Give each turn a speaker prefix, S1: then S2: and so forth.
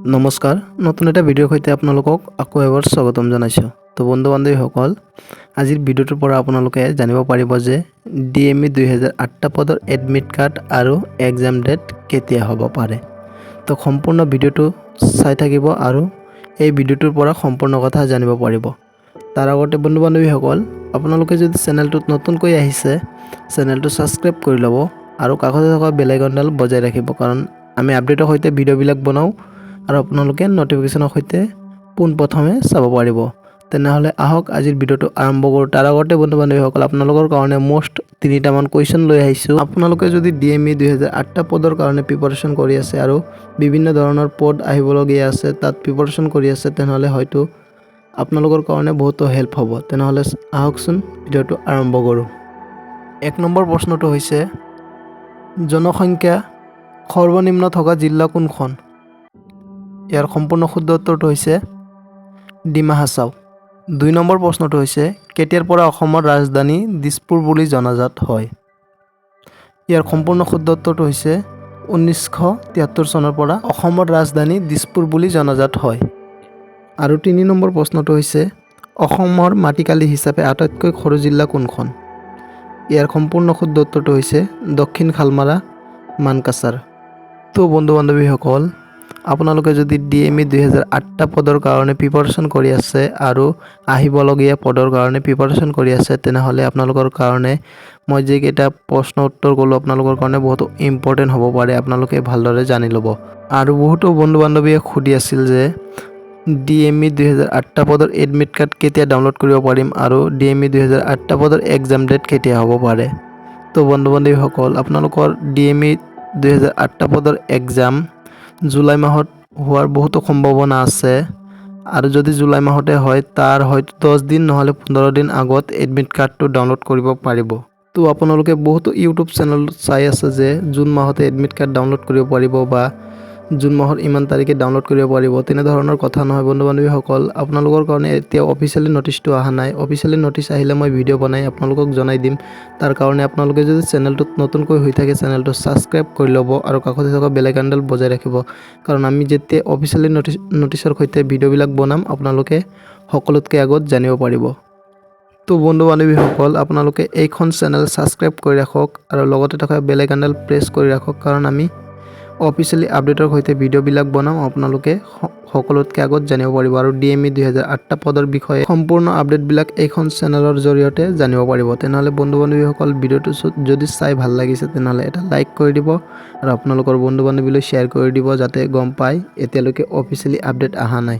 S1: নমস্কাৰ, নতুন এটা ভিডিঅ'ৰ সৈতে আপোনালোকক আকৌ এবাৰ স্বাগতম জনাইছোঁ। তো বন্ধু বান্ধৱীসকল, আজিৰ ভিডিঅ'টোৰ পৰা আপোনালোকে জানিব পাৰিব যে ডিএমই 2008টা পদৰ এডমিট কাৰ্ড আৰু এক্সাম ডেট কেতিয়া হ'ব পাৰে। তো সম্পূৰ্ণ ভিডিঅ'টো চাই থাকিব আৰু এই ভিডিঅ'টোৰ পৰা সম্পূৰ্ণ কথা জানিব পাৰিব। তাৰ আগতে বন্ধু বান্ধৱীসকল, আপোনালোকে যদি চেনেলটোত নতুনকৈ আহিছে, চেনেলটো ছাবস্ক্ৰাইব কৰি ল'ব আৰু কাষতে থকা বেল আইকনডাল বজাই ৰাখিব, কাৰণ আমি আপডেটৰ সৈতে ভিডিঅ'বিলাক বনাওঁ আৰু আপোনালোকে ন'টিফিকেশ্যনৰ সৈতে পোনপ্ৰথমে চাব পাৰিব। তেনেহ'লে আহক, আজিৰ ভিডিঅ'টো আৰম্ভ কৰোঁ। তাৰ আগতে বন্ধু বান্ধৱীসকল, আপোনালোকৰ কাৰণে মষ্ট তিনিটামান কুৱেশ্যন লৈ আহিছোঁ। আপোনালোকে যদি ডিএমই 2008টা পদৰ কাৰণে প্ৰিপাৰেশ্যন কৰি আছে আৰু বিভিন্ন ধৰণৰ পদ আহিবলগীয়া আছে, তাত প্ৰিপাৰেশ্যন কৰি আছে, তেনেহ'লে হয়তো আপোনালোকৰ কাৰণে বহুতো হেল্প হ'ব। তেনেহ'লে আহকচোন, ভিডিঅ'টো আৰম্ভ কৰোঁ। 1 নম্বৰ প্ৰশ্নটো হৈছে, জনসংখ্যা সৰ্বনিম্ন থকা জিলা কোনখন? ইয়াৰ সম্পূৰ্ণ শুদ্ধ উত্তৰটো হৈছে ডিমা হাছাও। 2 নম্বৰ প্ৰশ্নটো হৈছে, কেতিয়াৰ পৰা অসমৰ ৰাজধানী দিছপুৰ বুলি জনাজাত হয়? ইয়াৰ সম্পূৰ্ণ শুদ্ধ উত্তৰটো হৈছে 1973 চনৰ পৰা অসমৰ ৰাজধানী দিছপুৰ বুলি জনাজাত হয়। আৰু 3 নম্বৰ প্ৰশ্নটো হৈছে, অসমৰ মাটিকালি হিচাপে আটাইতকৈ সৰু জিলা কোনখন? ইয়াৰ সম্পূৰ্ণ শুদ্ধ উত্তৰটো হৈছে দক্ষিণ শালমাৰা মানকাছাৰ। তো বন্ধু বান্ধৱীসকল, আপোনালোকে যদি ডিএমই 2008টা পদৰ কাৰণে প্ৰিপাৰেশ্যন কৰি আছে আৰু আহিবলগীয়া পদৰ কাৰণে প্ৰিপাৰেশ্যন কৰি আছে, তেনেহ'লে আপোনালোকৰ কাৰণে মই যিকেইটা প্ৰশ্ন উত্তৰ ক'লোঁ, আপোনালোকৰ কাৰণে বহুতো ইম্পৰ্টেণ্ট হ'ব পাৰে। আপোনালোকে ভালদৰে জানি ল'ব। আৰু বহুতো বন্ধু বান্ধৱীয়ে সুধি আছিল যে ডিএমই 2008টা পদৰ এডমিট কাৰ্ড কেতিয়া ডাউনলোড কৰিব পাৰিম আৰু ডিএমই 2008টা পদৰ এক্সাম ডেট কেতিয়া হ'ব পাৰে। তো বন্ধু বান্ধৱীসকল, আপোনালোকৰ ডিএমই 2008টা পদৰ এক্সাম জুলাই মাহত হোৱাৰ বহুতো সম্ভাৱনা আছে। আৰু যদি জুলাই মাহতে হয়, তাৰ হয়তো 10 দিন নহ'লে 15 দিন আগত এডমিট কাৰ্ডটো ডাউনলোড কৰিব পাৰিব। তো আপোনালোকে বহুতো ইউটিউব চেনেলত চাই আছে যে জুন মাহতে এডমিট কাৰ্ড ডাউনলোড কৰিব পাৰিব বা জুন মাহৰ ইমান তাৰিখে ডাউনলোড কৰিব পাৰিব। তেনেধৰণৰ কথা নহয় বন্ধু বান্ধৱীসকল। আপোনালোকৰ কাৰণে এতিয়া অফিচিয়েলি ন'টিচটো অহা নাই। অফিচিয়েলি ন'টিচ আহিলে মই ভিডিঅ' বনাই আপোনালোকক জনাই দিম। তাৰ কাৰণে আপোনালোকে যদি চেনেলটোত নতুনকৈ হৈ থাকে, চেনেলটো ছাবস্ক্ৰাইব কৰি ল'ব আৰু কাষতে থকা বেল আইকনডাল বজাই ৰাখিব, কাৰণ আমি যেতিয়া অফিচিয়েলি ন'টিচৰ সৈতে ভিডিঅ'বিলাক বনাম, আপোনালোকে সকলোতকৈ আগত জানিব পাৰিব। তো বন্ধু বান্ধৱীসকল, আপোনালোকে এইখন চেনেল ছাবস্ক্ৰাইব কৰি ৰাখক আৰু লগতে থকা বেল আইকনডাল প্ৰেছ কৰি ৰাখক, কাৰণ আমি অফিচিয়েলি আপডেটৰ সৈতে ভিডিঅ'বিলাক বনাম, আপোনালোকে সকলোতকৈ আগত জানিব পাৰিব আৰু ডিএমই 2008টা পদৰ বিষয়ে সম্পূৰ্ণ আপডেটবিলাক এইখন চেনেলৰ জৰিয়তে জানিব পাৰিব। তেনেহ'লে বন্ধু বান্ধৱীসকল, ভিডিঅ'টো যদি চাই ভাল লাগিছে, তেনেহ'লে এটা লাইক কৰি দিব আৰু আপোনালোকৰ বন্ধু বান্ধৱীলৈ শ্বেয়াৰ কৰি দিব, যাতে গম পায় এতিয়ালৈকে অফিচিয়েলি আপডেট অহা নাই।